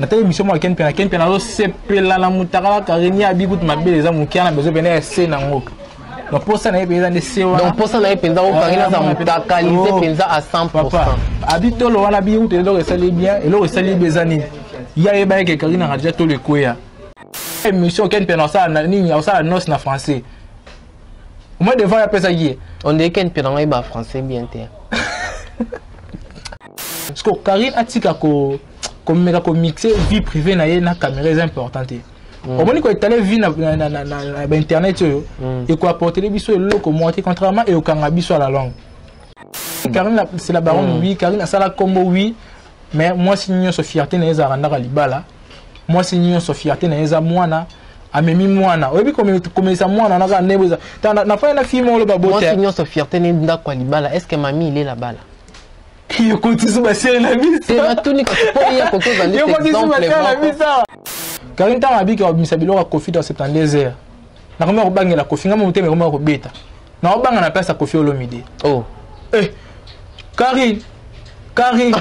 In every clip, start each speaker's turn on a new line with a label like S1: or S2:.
S1: Natali émission moko ya Ken Mpiana, Ken Mpiana azosepela na mutakala Karine abi kutu mabe eza moke wana besoin pene ya se nango. Donc posa na ye mpenza nde se wana.
S2: Donc posa na ye mpenza o Karine aza mutakalise mpenza à 100%.
S1: Papa, abi tolo wana abi kutu eloko esali bien, eloko esali bien eza nini? Ye ayeba ye ke Karine aka deja tolo ekweya. Émission Ken Mpiana osala na nini? Osala noce na français. Au moins devant apesaki ye.
S2: On dirait Ken Mpiana ayeba français bien te.
S1: Parce que Karine atika ko komeka komixe vie privée na ye na caméra eza important te. Omoni koetale vie na, na, na, na, na, na internet oyo ekoapportele biso eloko moko te, contrairement ekokanga biso à la longue. Karine c'est la baronne, oui, Karine asala kombo, oui, mais mwasi nyonso fierté na ye ezalaka ndaka libala. Mwasi nyonso fierté na ye eza mwana, amemi mwana, oyebi komelisa mwana na kaka ndenge eza nafani na fille moko loba bote.
S2: Mwasi nyonso fierté ne ndako ya libala. Est ce que mami ilela bala?
S1: Yokotisi basere na biso.
S2: Natuni kasi mpo ye akoki ozala
S1: Yokotisi basere na biso. Karine ntango abiki abimisa biloko ya Koffi dans 72 heures, nakomi kobangela Koffi, ngai motema ekomi kobeta, naobanga na place ya Koffi Olomide.
S2: Oh.
S1: Eh, Karine, Karine.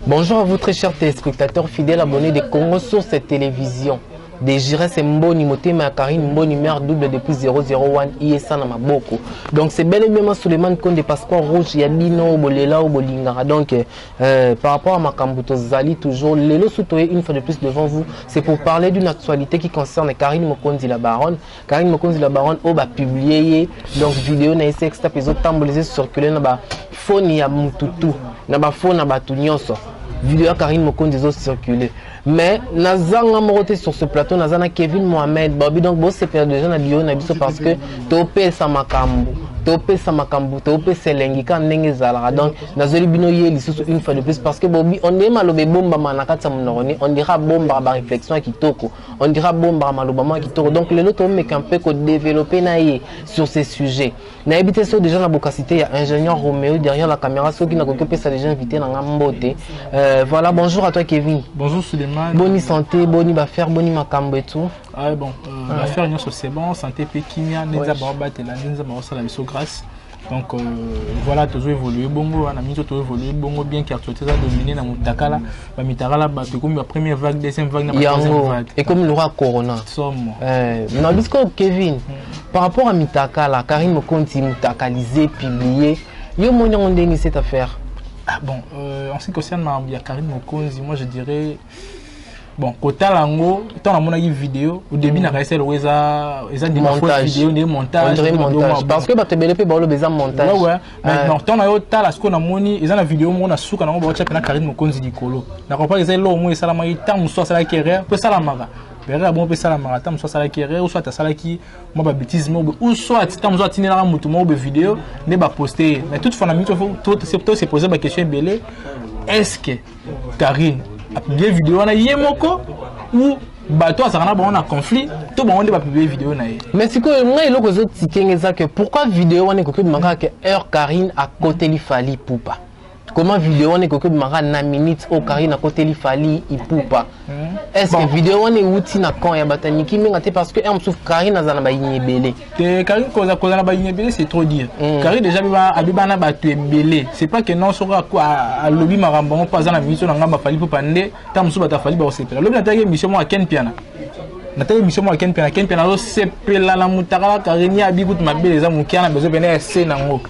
S2: Bonjour à vous très chers téléspectateurs, fidèles abonnés de Congo Source Télévision. De Jires Mboni Motema ya Karine Mboni mère double depuis 001 ISA na maboko. Donc c'est bel et bien Souleymane Konde passeport rouge ya bino bolela ou bolingara. Donc par rapport à makambo tozali toujours lelo soutoye une fois de plus devant vous, c'est pour parler d'une actualité qui concerne Karine Mokonzi la baronne. Karine Mokonzi la baronne o ba publier donc vidéo na sextape ezo tambolise circuler na ba phone ya mututu na ba phone na batu nyonso. Vidéo ya Karine Mokonzi ezo circuler. Mais nazanga moko te sur ce plateau, nazana Kevin Mohamed Bobby. Donc bo sepela déjà na bio na biso parce que topesa makambo, topesa makambo, topesa elengi ka ndenge ezalaka. Donc nazoli bino ye lisusu une fois de plus parce que Bobby on est malobe bomba na kati ya monoko ni on dira bomba ba réflexion ya kitoko, on dira bomba maloba mwa kitoko. Donc lelo tomeka un peu ko développer na ye sur ces sujets. Nayebi te so déjà na bokasité ya ingénieur Roméo derrière la caméra soki nakoki kopesa déjà invité na nga mbote. Voilà, bonjour à toi Kevin.
S1: Bonjour Souleymane.
S2: Boni santé, boni baffaire, boni makambo et tout.
S1: Ah bon, l'affaire nyonso c'est bon, santé pe kimia, ndenza ba batela, ndenza ba osala biso grâce. Donc voilà, toujours évolué bongo, na miso toujours évolué bongo bien qu'actualité ça dominé na mutakala, ba mitakala ba comme la première vague, deuxième vague, na troisième vague.
S2: Et comme le roi corona.
S1: Somme.
S2: Non, bisco Kevin. Par rapport à mitakala, Karine Mokonzi mutakalisé, publié, yo moni on ndeni cette affaire.
S1: Ah bon, en ce qui concerne ma ya Karine Mokonzi, moi je dirais bon, kotala ngo, tant na monaki vidéo, au début na kaisa lo eza eza des
S2: montage
S1: vidéo des montage,
S2: on dirait montage parce que bato ebele pe ba lo beza montage.
S1: Ouais ouais, mais non, tant na yo tala ce qu'on a moni, eza na vidéo mo na suka na ngo ba tcha na Karine Mokonzi likolo. Na comprendre eza lo mo esala ma tant muso sala kerrer, pe sala maka. Berera bon pe sala maka, tant muso sala kerrer ou soit sala ki moi ba bêtise mo ou soit tant muso atinela mutu mo be vidéo ne ba poster. Mais toutefois na mito faut tout c'est tout se poser ba question belé. Est-ce que Karine a publié vidéo wana ye moko ou bato azalaka na bango na conflit to bango nde bapublie vidéo na ye?
S2: Mais sikoyo ngai eloko ezotikenge eza que pourquoi vidéo wana ekoki obimaka ke heure Karine akoteli Fally Ipupa? Comment vidéo wana ekoki obimaka na minute oyo Karine akoteli Fally Ipupa? Est-ce que vidéo wana euti na camp ya bato ya Niki Menga te? Parce que heure mosusu Karine aza na bayini ebele.
S1: Te, Karine koza na bayini ebele, c'est trop dire. Karine déjà abeba na bato ebele. C'est pas que non soki alobi makambo yango mpo aza na minute na ngambo ya Fally Ipupa nde ntango mosusu bato ya Fally bakosepela. Lobi nataki émission moko ya Ken Mpiana. Nataki émission moko ya Ken Mpiana. Ken Mpiana azosepela na mutakala Karine abi kutu mabe eza moke wana besoin pene ya se nango.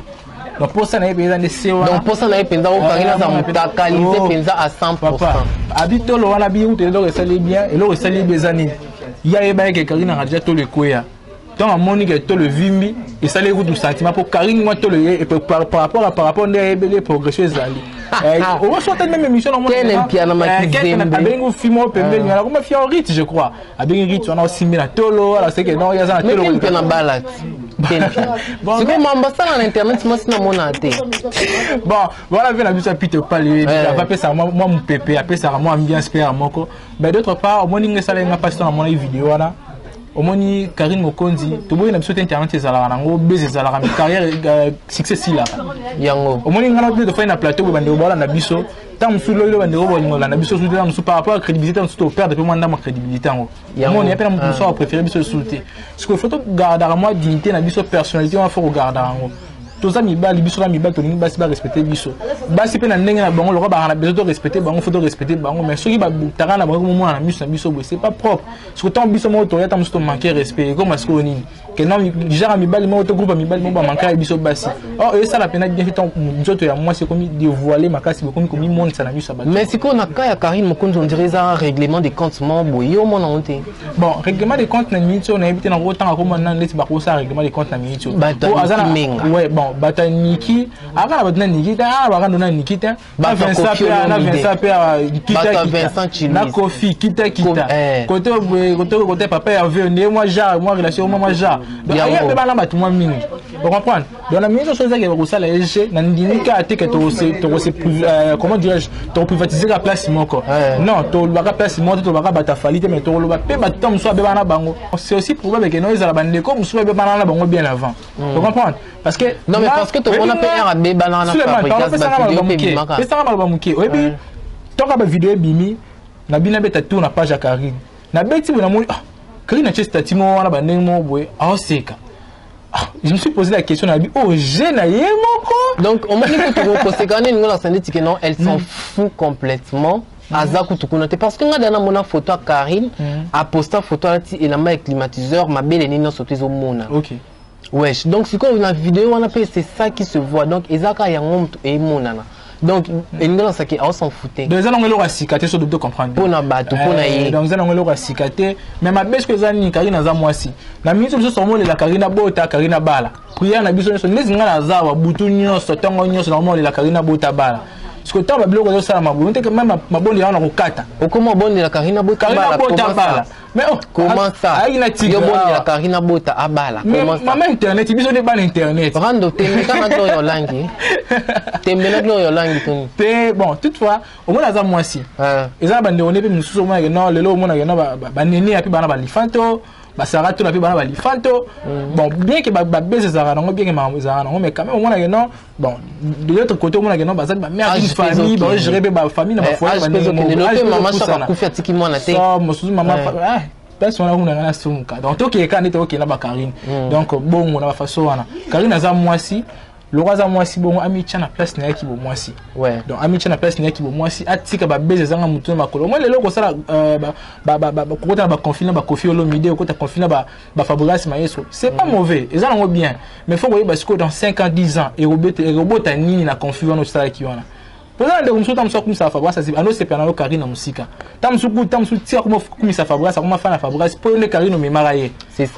S1: Donc posa na ye mpenza nde se wana.
S2: Donc posa na ye mpenza o Karine aza mutakalise mpenza à 100%.
S1: Papa, abi tolo wana abi kutu eloko esali bien, eloko esali bien eza nini? Ye ayeba ye ke Karine aka déjà tolo ekweya. Tant amoni ke tolo evimbi, esali kutu sentiment po Karine mwa tolo ye, et par, par rapport à, par rapport nde ayebeli progression ezali. Au soit même émission na mona.
S2: Ken Mpiana Makizembe.
S1: Ken abengi film moko pembeni, ala koma fia Rit, je crois. Abengi Rit wana osimbi na tolo, ala c'est que non, yaza na tolo.
S2: Mais Ken Mpiana bala. Ken sikoyo mambo asala na internet, mwasi namona te.
S1: Bon, voilà, ve na biso ya Peter Pale apesaka mwa mopepe, apesaka mwa ambiance mpe ya moko. Mais d'autre part, omoni nga esala nga mpasi to namona video wana. Omoni Karine Mokonzi, toboyi na biso te, internet ezalaka nango bese, ezalaka mais carrière, succès esilaka.
S2: Yango.
S1: Omoni nga na tofai na plateau boye, bandeko baolanda biso. Ntango mosusu loyilo, bandeko bolingo olanda biso susu. Ntango mosusu par rapport à crédibilité, ntango mosusu toperdre mpe mwa ndambo ya crédibilité yango. Omoni ya mpe na moto mosusu apréféré biso lisusu te. Parce faut togardaka mwa dignité na biso, personnalité wana faut kogardaka yango. Toza mibali, biso na mibali tolingi basi barespecte biso. Basi mpe na ndenge na bango, lokola baka na besoin torespecte bango, faut torespecte bango. Mais soki bataka na bango komomona na miso na biso boye, c'est pas propre. Soki ntango biso moko toya, ntango mosusu tomanke respect, ekoma sikoyo nini? Ke non, genre mibali moko to groupe ya mibali moko bamanka ya biso basi. Or esala mpena bien te ntango nzoto ya mwasi ekomi dévoile makasi, bokomi komimonisa na miso ya bato.
S2: Mais sikoyo na cas ya Karine Mokonzi, on dirait eza règlement de compte moko boye, yo omona ngo te?
S1: Bon, règlement de compte na minute oyo nayebi te. Nakotanga komona nani neti bakosala règlement de compte na minute oyo.
S2: Bato ya Niki.
S1: Ouais, bon, bato ya Niki aka na bato na Niki te, aa bakando na Niki te, na Vincent mpe, na Vincent mpe kita, na Kofi kita kita, kote kote kote papa Hervé nde mwa genre mwa relation mwa genre. Donc aye mpe bana bato mwa mingi, ocomprendre. Donc na minute oso ezaki bakosala ege na ndimi kaka te ke tokose, comment dirais-je, tokoprivatiser ka place moko. Non, tolobaka place moko te, tolobaka bato afali te, mais tokoloba mpe bato ta mosusu abebana na bango. C'est aussi probable ke no ezala bandeko mosusu abebana na bango bien avant, ocomprendre, parce que
S2: Non, mais parce que tomona mpe r abebana na Fabregas, bavideo mpe ebimaka.
S1: Pesanga maloba moke. Oyebi, toka bavideo ebimi na bino, abeta tour na page ya Karine, nabeti boye, namoni Karine atie statut moko wana, bandenge moko boye, aoseka. Je me suis posé la question, nabi oh, je na ye moko.
S2: Donc omoni kutu koseka nini ngo na ndeti ke non, elle s'en fout complètement, aza kutu kuna te. Parce que nga dana namona photo ya Karine, aposta photo alati elamba ya climatiseur, mabele nini nyonso to ezomona. Wesh, donc sikoyo na video wana mpe c'est ça qui se voit. Donc eza kaka yango moto emonana. Donc elingi nasaki ao s'en foutre.
S1: Donc eza nango eloko ya sika te, so to comprendre.
S2: Mpona bato, mpona ye.
S1: Donc eza nango eloko ya sika te. Mais mabe soki eza nini? Karine aza mwasi. Na mingi biso somolela Karine abota, Karine abala. Prière na biso nyonso, ndeti ngai naza awa butu nyonso, ntongo nyonso nakomolela Karine abota, bala. Parce que ntango babiloko ezosalama boye nteke, meme mabondela wana kokata.
S2: Okoma obondela Karine abota?
S1: Karine abota, bala.
S2: Mais oh, comment ça?
S1: Ayi na
S2: tigre. Yo bondela Karine abota, abala?
S1: Mais mama internet, biso nde bana internet.
S2: Rando tembe kaka Gloria Olangi, tembe na Gloria Olangi toni.
S1: Te, bon, toutefois omona aza mwasi, eza na bandeko nde mpe mosusu omonake non, lelo omonake non, banene ya mpe bana balifanto, basara to na mpe bana balifanto. Bon, bien que babese ezalaka nango, bien que makambo ezalaka nango, mais quand même omonake non. Bon, de l'autre côté omonake non, baza bamère d'une famille, baogérer mpe bafamille na bafoyer.
S2: Mama Shaka akufi, atiki mwana te.
S1: Mosusu mama place wana kuna nga nasumuka. Donc tokeka nde tokokenda bakarine. Donc bongo na bafaso wana, Karine aza mwasi. Loko aza mwasi bongo, amitya na place na ye kibo mwasi. Donc amitya na place na ye kibo mwasi, atika babese ezanga motu na makolo. Omoi lelo okosala kokota na baconflit na baKoffi Olomide, okota conflit na baFabregas Maestro, c'est pas mauvais, eza nango bien. Mais faut koyeba sikoyo dans 5 ans, 10 ans ekobota nini na conflit wana osalaki wana. Toza na ndeko mosusu, ta mosusu akumisaka Fabregas, andosepela na yo Karine na mosika. Ta mosusu, ta mosusu tika kumisa Fabregas, akoma fan na Fabregas mpo yo nde Karine omemaka ye.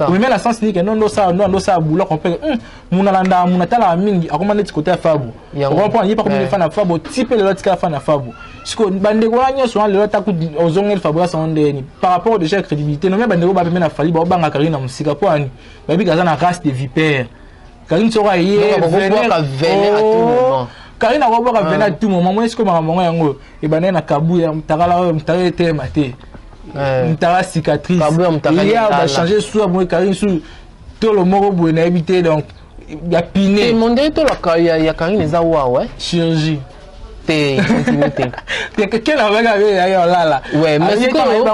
S1: Omema na sens nini ke no ndosala ndo andosala boulot comprendre muna alandaka, muna atalaka mingi, akoma neti kote ya Fabo. Ocomprendre, ye mpe akomi fan na Fabo ti mpe lelo atikala fan na Fabo. Siko bandeko wana nyonso wana lelo, ata ozongeli Fabregas yango ndeni par rapport déjà ya crédibilité nome, bandeko bapeme na Fali baobanga Karine na mosika. Mpo ani bayebi aza na race de vipère. Karine soko aye, Karine akobwaka venin à tout moment. Moi sikoyo makambo yango ebandaki na Kabuya, mutakala oyo, mutakala etelema te, mutaka cicatrice ya bachange su ya boye. Karine su tolo moko boye, nayebi te, donc ya pine.
S2: Mondele tolo ya Karine eza wawa.
S1: Chirurgie.
S2: Te, ndimi te.
S1: Kena obeka be ya olala.
S2: Ouais, mais sikoyo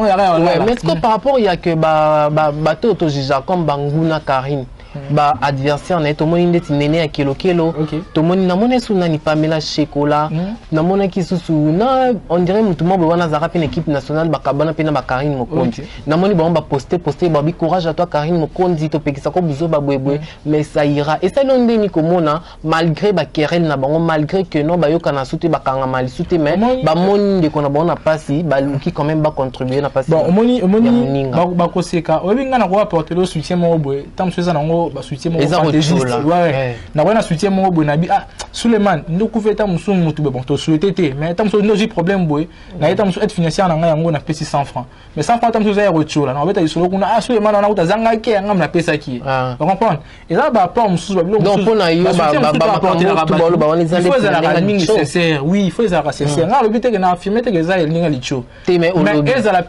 S2: par rapport ya ke bato oyo tojugeaka comme banguna Karine, baadversaire na ye, tomoni ndeti nene ya kelokelo, tomoni, namoni esu nani, Pamela Shekola, namonaki susu na on dirait motu moko boye wana azalaka mpe na équipe nationale, bakabana mpe na bakarine Mokonzi. Namoni bango baposte poste, babi "Courage à toi Karine Mokonzi, topekisako buzoba boyeboye, mais ça ira." Esali o ndeni komona malgré baquerelle na bango, malgré que non, bayokana su te, bakangama lisu te, mais bamoni ndeko na bango na mpasi, baluki quand même bacontribue na mpasi.
S1: Bon, omoni, omoni bakoseka. Oyebi, ngai nakoka apporter le soutien moko boye, ntango mosusu eza nango. moko, basoutien moko
S2: Eza
S1: fantaisiste.
S2: kotiola.
S1: Ouais. Nakoya na soutien moko boye, nabi ah Suleiman nde okufi, eta mosusu motu boye. Bon, tosouhaite te, mais eta mosusu nde ozwi problème boye na ye, ta mosusu aide financière na ngai yango napesi 100 francs, mais 100 francs ta mosusu eza ya kotiola na kobeta lisolo kuna: ah, Suleiman wana kuta azangaki yanga, napesaki ye. Ocomprendre, eza baapport mosusu, babiloko.
S2: Donc, mpona yo, makambo tu baloba wana eza
S1: il faut
S2: nde
S1: ezalaka
S2: ndenge
S1: mingi
S2: litio.
S1: Sincère, oui, il faut ezalaka sincère. Ngai alobi teke na affirme teke eza ndenge litio.
S2: Te, mais
S1: mais
S2: olobi.
S1: Ezala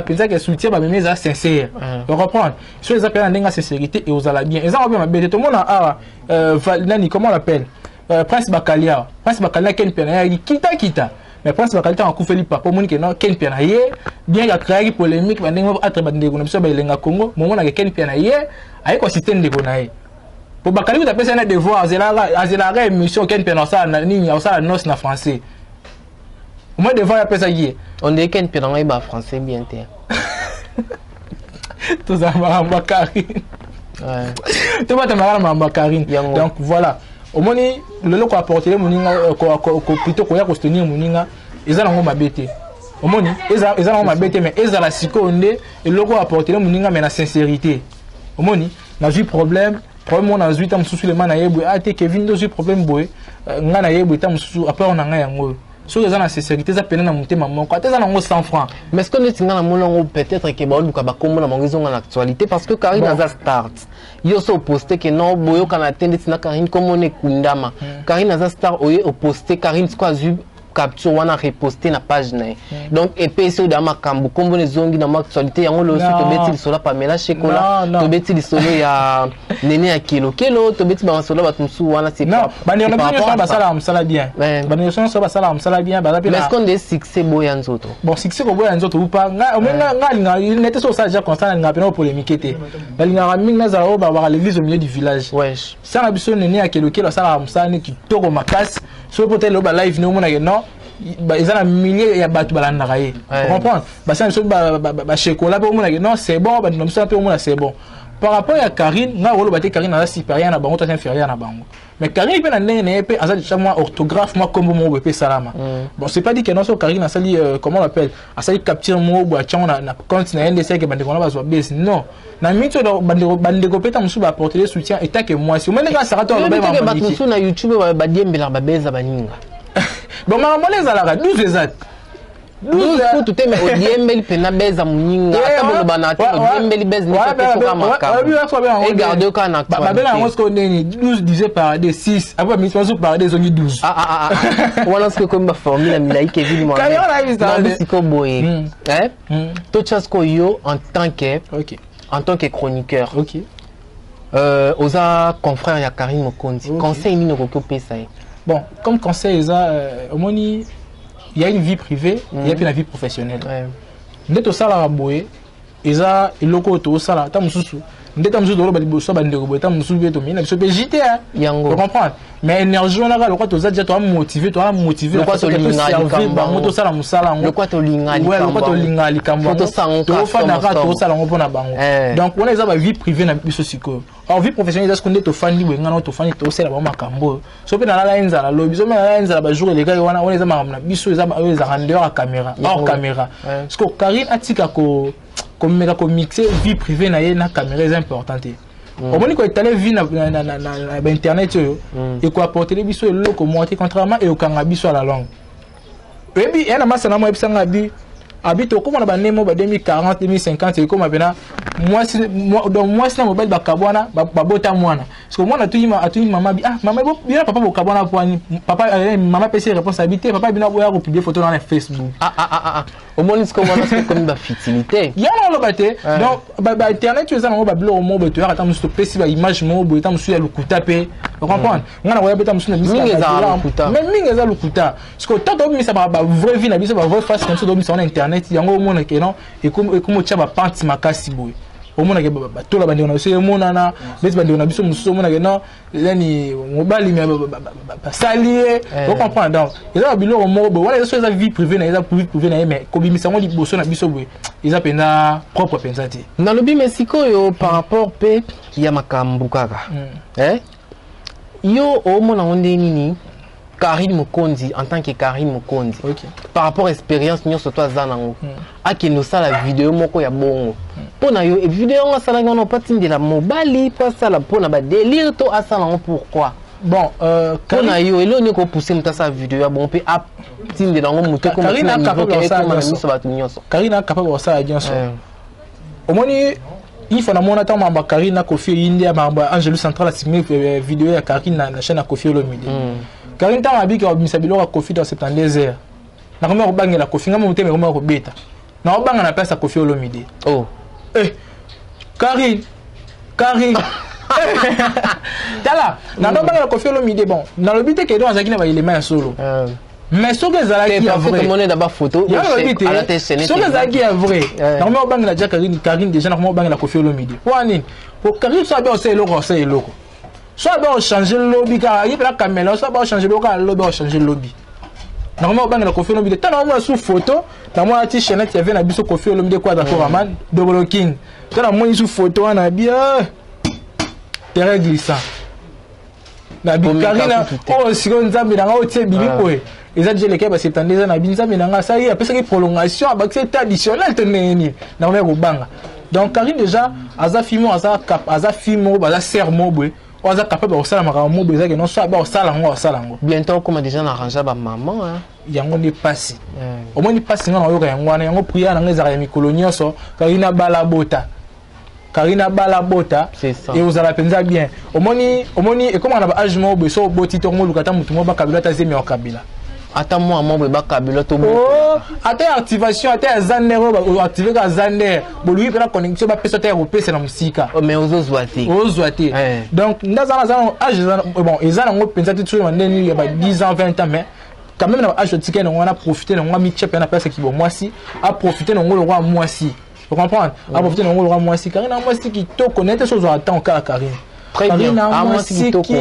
S1: mpenza ke soutien bamemi eza sincère. Ocomprendre, so eza mpenza na ndenge ya sincérité e ozala bien, eza ngo mpe mabe te. Tomona awa nani, comment on l'appelle, Prince Bakali awa, Prince Bakali na Ken mpe na ye kita kita. Mais Prince Bakali, ntango akufeli papa, omoni ke no Ken mpe na ye, bien que acréaki polémique bandenge moko atre bandeko na biso baelenga Congo, momonaka Ken mpe na ye aye koassiste ndeko na ye po Bakali kuta apesa ye na devoir, azelaka émission Ken mpe na osala na nini, osala noce na français, au moins devoir apesaki ye.
S2: On dirait Ken mpe na ngai ba français bien te.
S1: Tozala makambo ya Karine, tobatamaka na makambo ya Karine.
S2: Yango.
S1: Donc voilà, omoni lelo koapporter moninga, plutôt koya kosoutenir moninga, eza nango mabe te. Omoni, eza nango mabe te, mais ezala sikoyo nde eloko apporter moninga, mais na sincérité. Omoni, nazwi problème oyo nazwi, ta mosusu lema na ye boye: ah te, Kevin nde ozwi problème boye, ngai na ye boye, ta mosusu apport na ngai yango oyo. Soki eza na sincérité, eza pene na motema moko, ata eza nango 100 francs.
S2: Mais ce que neti nga namoni yango, peut-être ke baoluka bakombo na bango ezonga na actualité, parce que Karine
S1: Bon.
S2: aza star. Yo so oposte ke non, boyokana te ndeti na Karine, komona ekundama. Karine aza star, oye oposte Karine, siko azwi capture wana, reposte na page na ye, donc epesi oyo da makambo, kombo na ezongi na mwa actualité. Yango lelo so
S1: Non.
S2: tobeti lisolo ya Pamela Shekola,
S1: Non, non.
S2: tobeti lisolo ya Nene ya Kelokelo, tobeti bamasolo ya bato mosusu wana, c'est
S1: Non, bandeko na
S2: c'est par
S1: biso nyonso
S2: rapport à ça.
S1: basalaka mosala bien. Bandeko nyonso basalaka mosala bien, baza mpe
S2: Mais est-ce qu'on est succès boya nzoto?
S1: Bon, succès koboya nzoto upa, ngai omoni, ngai alingaka nete so osala déjà constat, nalingaka mpena polémique te. Nalingaka mingi nazala oyo babaka l'église au milieu du village.
S2: Wesh.
S1: Sala biso Nene ya Kelokelo, asalaka mosala ne kitoko makasi. Soki po te lelo balive ne, omonake non, eza na milieu ya bato balandaka ye. Comprendre, basala biso bashekola mpe, omonake non, c'est bon. Bandeko na biso mpe omona, c'est bon. Par rapport ya Karine, ngai koloba te Karine aza supérieur na bango to aza inférieur na bango, mais Karine mpe na ndenge na ye mpe aza déjà mwa orthographe, mwa kombo moko boye mpe esalama. Bon, c'est pas dit que non, so Karine asali, comment on l'appelle, asali capture moko boye, atiango na compte na ye nde esaki bandeko na bazwa base. Non, na miniti oyo bandeko mpe ta mosusu baapporter soutien etake mwasi, omoni kaka Sara to
S2: Oyebi
S1: aloba.
S2: te ke bato mosusu na YouTube badiembelaka, babeza baninga.
S1: Bon, makambo wana ezalaka 12, eza
S2: 12 kutu te, mais odiembeli mpena beza moninga, ata boloba na te, odiembeli beze nyonso epesoka makambo, egarde kaka na
S1: babela yango.
S2: actualité.
S1: Sikoyo ndeni 12 divisé par 2, 6. Après bamisi bazo par 2, ezongi 12.
S2: Ah, ah, ah, ah. Wana soki ekomi baformule ya milai, Kevin.
S1: Kaya wana yebisa nde.
S2: Sikoyo boye, Eh? Totya sikoyo yo en tant que en tant que chroniqueur, oza confrère ya Karine Mokonzi, conseil nini okoki opesa ye?
S1: Bon, comme conseil eza, omoni, il y a une vie privée, il y a puis la vie professionnelle. Nde tosalaka boye, eza eloko oyo tozosala, ata mosusu nde ta mosusu toloba liboso ya bandeko boye, ta mosusu mpe tomei na biso mpe jt.
S2: Yango.
S1: Comprendre, mais énergie wana kaka lokwa toza déjà toa motivé, toa motivé.
S2: Lokwa tolinga likambo
S1: bango,
S2: yango.
S1: tosala mosala yango.
S2: Lokwa tolinga
S1: Ouais,
S2: likambo
S1: lokwa
S2: yango.
S1: tolinga likambo
S2: Faut
S1: yango.
S2: tosala yango kaka
S1: Tofanda kaka,
S2: somo, somo.
S1: tosala yango mpona bango. Donc wana eza bavie privée na biso. Sikoyo, or vie professionnelle eza sikoyo nde tofandi boye, ngai na tofandi, tosala bango makambo oyo. So mpe nalala ye nzala lobi, so mpe nalala ye nzala bajour elekaki wana, wana eza makambo na biso, eza oyo ezalaka en dehors ya caméra, hors
S2: Yango.
S1: caméra. Sikoyo Karine atika komeka komixe vie privée na ye na caméra, eza important te. Omoni, koetale vie na bainternet oyo ekoapportele biso eloko moko te, contrairement ekokanga biso à la longue. Oyebi, eya na masana mo oyebisanga abi tokóma na bandemo ba 2040, 2050, ekóma mpena mwasi donc mwasi na mobali bakabwana, babota mwana. Parce que mwana atuni mama bi: ah mama, bino papa bokabwana pwani? Papa, mama apesi réponse abi te: papa, bino boya kopublier photo na Facebook.
S2: Ah, ah, ah, ah. Omoni sikoyo, wana soki ekomi bafutilité.
S1: Yango oloba te. Donc bainternet oyo eza nango babiloko moko boye, toyaka ta mosusu topesi baimage moko boye, ta mosusu ya lokuta mpe. Ocomprendre, nga na koya mpe ta mosusu na
S2: Mingi ezala lokuta.
S1: Mais mingi eza lokuta. Parce que tant tobimisa bavrai vie na biso, bavrai face na biso, tobimisa wana internet yango, omona ke non, ekomi otya bapente makasi boye. Omonake batola bandeko na biso emonana neti bandeko na biso mosusu, omonake non, yani mobali me basali ye. Ocomprendre, donc eza babiloko moko boye wana, eza so eza vie privée na ye, eza vie privée na ye, mais kobimisa yango liboso na biso boye eza mpenza propre mpenza te.
S2: Nalobi, mais sikoyo par rapport mpe ya makambo kaka, eh? Yo omona yango nde nini? Karine Mokonzi, en tant que Karine Mokonzi, par rapport à expérience nyonso to aza nango, akende osala video moko ya bongo mpo na yo, video yango asalaki wana mpo atindela mobali, mpo asala mpo na badélire, to asala yango pourquoi?
S1: Bon,
S2: mpo na yo, eloko nini ekopousse moto asala video ya bongo mpe atindela yango moto ekoma
S1: Karine
S2: na niveau
S1: capable
S2: ke
S1: kosala
S2: ekoma na
S1: nyonso.
S2: miso bato nyonso?
S1: Karine a capable kosala nyonso. Omoni, ifa namona ntango makambo ya Karine na Kofi eyi nde ya makambo ya Angelu Central asimi video ya Karine na chaîne ya Kofi Olomide. Karine, ntango abiki abimisa biloko ya Kofi dans 72 heures, nakomi kobangela Kofi. Ngai motema ekomi kobeta, naobanga na place ya Kofi Olomide.
S2: Oh.
S1: Eh, Karine, Karine, tala, nanobangela Kofi Olomide. Bon, nalobi te ke donc azalaki na baelema ya solo, mais soki ezalaki ya vrai
S2: tomoni na bafoto.
S1: Yango nalobi te, soki ezalaki ya vrai, nakomi obangela ja Karine. Karine déjà, nakomi obangela Kofi Olomide. Po nini? Po Karine, so abe osala eloko, osala eloko, so abe ochange lobi kaka ye mpena kamela, so abe ochange lobi kaka lobi, ochange lobi. Nakomi obangela Kofi Olomide. Ntango naomona su photo, namona ti chaînette ya ve na biso Kofi Olomide Kwaza Koraman Dobolo King, to namoni su photo wana bi terrain glissant na bikarina. Oyo sikoyo Nzambe na nga otie ebimi boye, eza déjà eleki ba 72 eza na bi. Nzambe na nga asali, apesaki prolongation, abakisi ete additionnel to ndenge nini? Nakomaki kobanga. Donc Karine déjà aza fille moko, aza fille moko, baza sœur moko boye oyo aza capable ya kosala makambo moko boye. Ezaki non, so abe kosala yango, akosala yango.
S2: Bientôt okoma déjà na range bamama, hein.
S1: Yango nde pasi. Omoni pasi nga nayoka yango wana. Yango prière na nga ezalaka ya mikolo nyonso: Karine abala, bota. Karine abala, bota, ekozala mpenza bien. Omoni, ekomaka na baage moko boye, so oboti to moluka ata motu moko bakabila, ata zemi ya kokabila.
S2: Ata mwa moko boye bakabila to
S1: Oh, ata ya activation, ata ya zander oyo oactive kaka zander, boluki mpena connexion, bapesa ata ya kopesa na mosika.
S2: Oh, mais ozozwa te.
S1: Ozwa te. Donc nde aza na âge, bon, eza nango mpenza te soki ndeni ya ba 10 ans, 20 ans, mais quand même na baage otikali nango wana, profite nango, amitia mpe na place ya kibo mwasi, aprofite nango lokwa mwasi. Ocomprendre? Aprofite nango lokwa mwasi. Karine na mwasi kitoko naye te, so ozwaka ntango kaka Karine.
S2: Très bien.
S1: Karine na
S2: Ah, mwasi
S1: mwasi
S2: kitoko.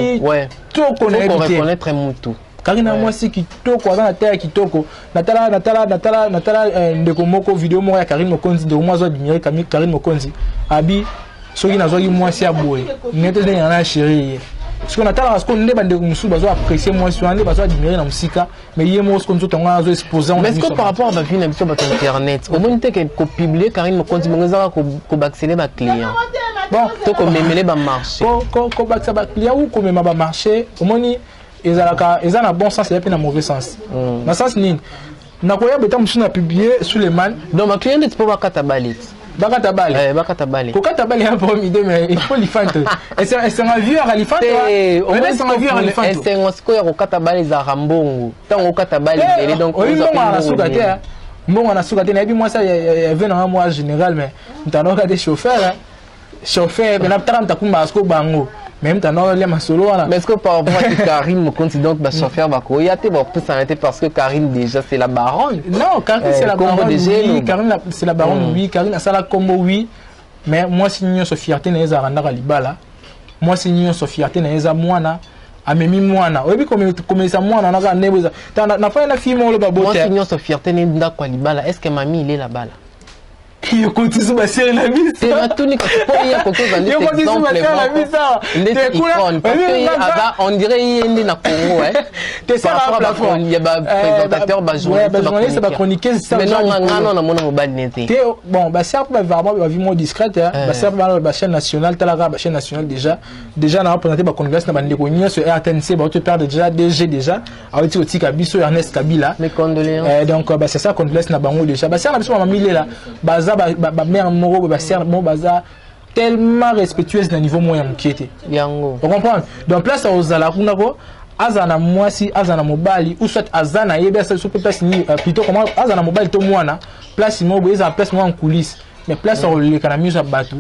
S1: Kitoko nayebi
S2: Faut
S1: te.
S2: reconnaître mutu.
S1: Karine na mwasi kitoko, aza na taille ya kitoko. Natala ndeko moko, video moko ya Karine Mokonzi, ndeko moko azwa admire Karine Mokonzi, abi soki nazwaki mwasi ya boye nete ndenge na chéri ye. Sikoyo natalaka sikoyo nde bandeko mosusu bazo apprécier mwasi wana, nde bazo admire na mosika, mais ye moko sikoyo nzoto yango azo expose.
S2: Mais est-ce que par rapport à bavie na biso bato internet, omoni te ke kopublie Karine Mokonzi bongo ezaka kobakisele baclient
S1: Bon,
S2: to komemele bamarché?
S1: Kobakisa baclient ou komema bamarché, omoni, ezalaka eza na bon sens, eza mpe na mauvais sens. Na sens nini? Nakoyeba eta mosusu na publie Suleiman.
S2: Donc baclient neti mpo bakata bale ti.
S1: Bakata bale.
S2: Eh, bakata bale.
S1: Kokata bale ya problème idée, mais il faut lifanto esenga vieux ya lifanto, esenga vieux ya lifanto.
S2: Esengo sikoyo ya kokata bale ezalaka mbongo. Ntango okata bale ebele, donc
S1: oyebi
S2: ozwa mpe
S1: mbongo na
S2: mbongo
S1: suka te.
S2: ebele.
S1: Hein. Mbongo na suka te. Nayebi mwasi ya ve nanga mwa général, mais moto anoka te chauffeur, hein. Chauffeur pena tala moto akumbaka siko bango, mais moto anolia masolo wana.
S2: Mais est-ce que par rapport à Karine Mokonzi, donc bachauffeur bakoya te, bapusana te, parce que Karine déjà c'est la baronne?
S1: Non, Karine
S2: Eh,
S1: c'est la
S2: kombo
S1: baronne,
S2: déjà
S1: oui.
S2: eloba.
S1: Karine c'est la baronne, oui. Karine asala kombo, oui, mais mwasi nyonso fierté na ye ezalaka ndaka libala. Mwasi nyonso fierté na ye eza mwana amemi mwana. Oyebi komemisa mwana wana kaka ndenge eza. Nafai na fille moko oloba
S2: Mwasi
S1: bote.
S2: nyonso fierté ne ndako ya libala. Est ce que mami ilela bala?
S1: Yokotisi basere na biso.
S2: Te, natuni kasi mpo ye akoki kozala
S1: Yo
S2: neti
S1: kotisi
S2: exemple
S1: basere na
S2: moko
S1: biso.
S2: ndeti
S1: Te, kuna-
S2: icône, parce que
S1: oyebi
S2: ye aza, on dirait ye nde na Congo, hein.
S1: Te,
S2: Par
S1: ça
S2: rapport à
S1: plafond.
S2: ya baprésentateur,
S1: bajournaliste, bachroniqueuse.
S2: Mais non, nga no namona mobali ne te.
S1: Te, bon, basere mpe vraiment bavi moko discrète, hein. Basere mpe bana bachaîne nationale, talaka bachaîne nationale déjà na représente bacongrès na bandeko nyonso RTNC bauti perdre déjà DG, déjà awuti kotika biso, Ernest Kabila.
S2: Mes condoléances.
S1: Donc c'est ça, condoléances na bango. Déjà basere na biso bamamilela baza bamare moko boye, basere moko baza tellement respectueuse na niveau moko ya mokie te.
S2: Yango.
S1: Ocomprendre? Donc place ozala kuna ko aza na mwasi, aza na mobali, ou soit aza na yebi asa so mpe place nini, plutôt comment aza na mobali to mwana, place moko boye ezala place moko en coulisse, mais place ya koleka na miso ya bato,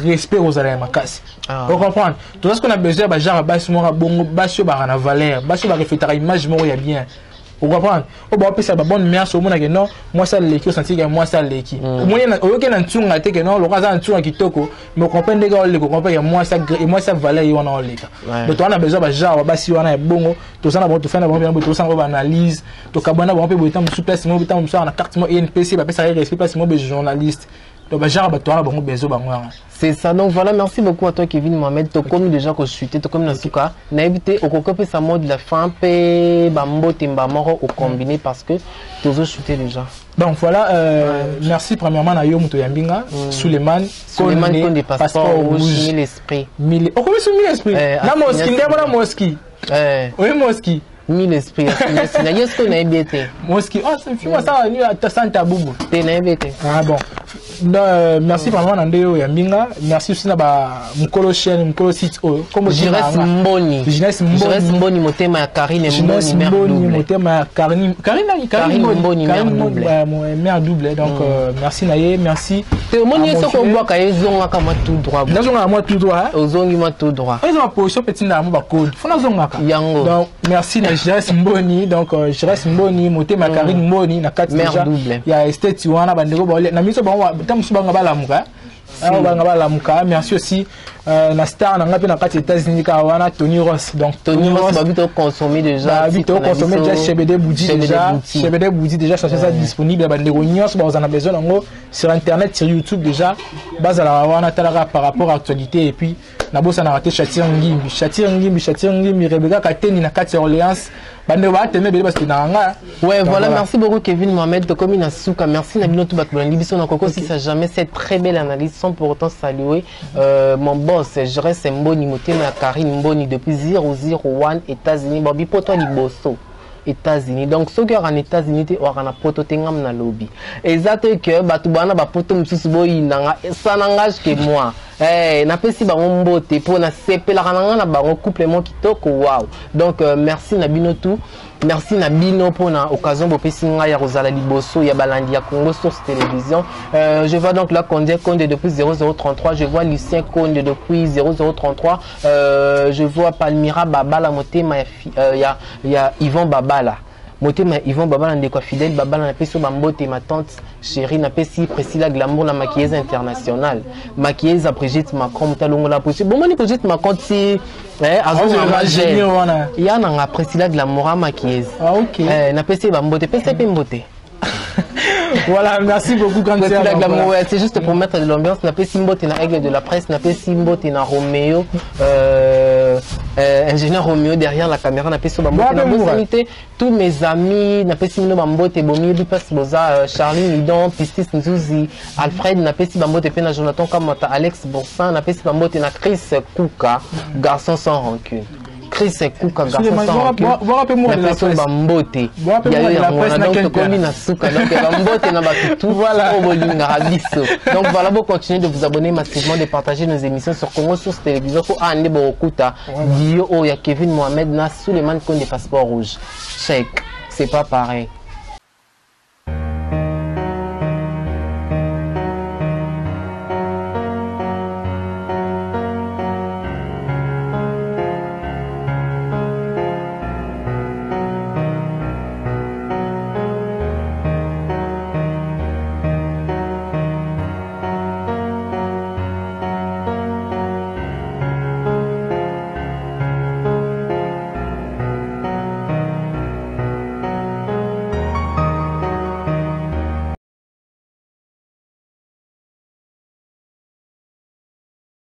S1: respect kozala ya makasi. Ocomprendre? Toza sikoyo na besoin ya bagenre ya basi moko ya bongo, basi oyo baka na valeur, basi oyo barefletaka image moko ya bien. Ocomprendre? Oyo baopesa babonne mœurs. Omonake non, mwasi aleki, osentir ke mwasi aleki. Omoni oyoki na ntunga te ke non, loko aza na ntunga kitoko, mais ocomprendre ndenge oleka, ocomprendre ke mwasi ya valeur ye wana oleka. Donc toza na besoin bagenre basi wana ya bongo. Toza na bango, tofai na bango mpe boye, tozosala bango baanalyse, tokabwana bango mpe boye. Ntango mosusu place moko, ntango mosusu na carte moko INPC bapesaka ye respect, place moko boye journaliste. Donc bagenre bato wana bango bezo bango yanga.
S2: C'est ça. Donc voilà, merci beaucoup à toi Kevin Mohamed. Tokomi déjà kochuter, tokomi na suka. Nayebi te okoki opesa mot de la fin mpe bambote mba moko ocombiné parce que tozochuter déjà.
S1: Donc voilà, merci premièrement na yo moto ya mbinga, Suleiman.
S2: Suleiman Konde, passeport rouge, mille esprit.
S1: Mille, okomi su mille esprit. Na moski nde mona moski. Oye moski.
S2: Mille esprit na ye soki nayebi ye te.
S1: Moski, oh, film asala ni ata santa bubu.
S2: Te, nayebi ye te.
S1: Ah bon. Non, merci vraiment na nde oyo ya mbinga. Merci aussi na ba mokolo chaîne, mokolo site oyo. Kombo
S2: Jires Mboni.
S1: Jires Mboni.
S2: Jires Mboni, motema ya Karine
S1: Jires
S2: Mboni, mère
S1: Mboni,
S2: double.
S1: Motema ya Karine, Karine nani?
S2: Karine Mboni, mère
S1: Karine
S2: double.
S1: Mère double. Donc merci na ye, merci.
S2: Te, omoni ye
S1: Ah,
S2: soki
S1: mon frère.
S2: obwaka ye, ezongaka mwa tout droit.
S1: Nazongaka mwa tout droit, hein?
S2: Ozongi mwa tout droit.
S1: Eza ba position petit na mo ba code fo nazongaka.
S2: Yango.
S1: Donc merci na Jires Mboni, donc Jires Mboni, motema ya Karine Mboni na kati
S2: Mère
S1: déjà
S2: double.
S1: ya estate wana. Bandeko baolia na miso bango, ta mosusu bango balamuka, awa banga balamuka. Merci aussi na star na nga mpe na kati ya États-Unis kaka wana, Tony Ross. Donc
S2: Tony Ross, babi toconsommer déjà.
S1: Babi
S2: titre na
S1: toconsommer
S2: biso.
S1: déjà Chebede Boudi.
S2: Chebede
S1: Déjà
S2: Bouti.
S1: Chebede Boudi déjà, chanson eza disponible. Bandeko nyonso bazala na besoin yango sur internet, sur YouTube déjà bazalaka wana. Talaka par rapport à actualité. Et puis nabosanaka te Chatir Ngimbi, Chatir Ngimbi, Chatir Ngimbi, Rebeka Kateni na kati ya Orléans. Bandeko baateme ebele basitenaka nga.
S2: Ouais,
S1: Donc,
S2: voilà, merci beaucoup Kevin Mohamed. Tokomi na suka. Merci na bino tout bato bolandi biso na koko si ça jamais cette très belle analyse sans pour autant saluer mon boss, je reste Mboni, motema ya Karine Mboni depuis 001 États-Unis. Bon, bipoto liboso. États-Unis. Donc soki oyaka na États-Unis te, oyaka na poto te. Ngam na lobi eza te ke bato bana bapoto mosusu boyinanga, ça n'engage que moi. Napesi bango mbote mpo nasepelaka na nga na bango, couple mo kitoko, wow. Donc merci na bino tout, merci na bino mpona occasion bopesi ngai ya kozala liboso ya balandi ya Congo Source Télévision. Je vois donc la Konde Konde depuis 0033, je vois Lucien Konde depuis 0033, je vois Palmira Babala, motema ya Yvon Babala, motema ya Yvon Babala, ndeko ya Fidèle Babala. Napesi oyo bambote. Ma tante chérie, napesi Priscilla Glamour, la maquilleuse internationale, maquilleuse ya Brigitte Macron, moto alongola Brigitte. Bomoni Brigitte Macron ti azonganga
S1: Génie wana.
S2: Ya nanga Priscilla Glamour a maquilleuse.
S1: Ah, ok.
S2: Napesi ye bambote, pesa mpe mbote.
S1: Voilà, merci beaucoup, grande sœur.
S2: Priscilla
S1: Donc,
S2: Glamour,
S1: voilà.
S2: ouais, c'est juste pour mettre de l'ambiance. Napesi mbote na Aigle de la presse, napesi mbote na Roméo, ingénieur Roméo derrière la caméra, napesi bambote
S1: Boa
S2: na
S1: pe Moura.
S2: bosani te tous mes amis, napesi bino bambote bomiyebi mpasi boza Charlie Midon, Pistis Nzuzi, Alfred, napesi bambote mpe na Jonathan Kamata, Alex Boursin, napesi bambote na Chris Kuka, garçon sans rancune. Chris Kuka, garçon
S1: Suleiman,
S2: sans rancune.
S1: boa pe Moura de la
S2: Napesi oyo
S1: presse.
S2: bambote.
S1: Boa pe
S2: Ya
S1: Moura
S2: yo
S1: de la
S2: yango
S1: presse
S2: wana.
S1: na
S2: Donc
S1: Ken
S2: tokomi
S1: Piana.
S2: na suka. Donc bambote na bato tout
S1: Voilà.
S2: oyo bolingaka biso. Donc voilà, bocontinue de vous abonner massivement, de partager nos émissions sur Congo Source Télévision po ande bokokuta dio oyo ya Kevin Mohamed na Suleiman Konde, passeport rouge. Check, c'est pas pareil.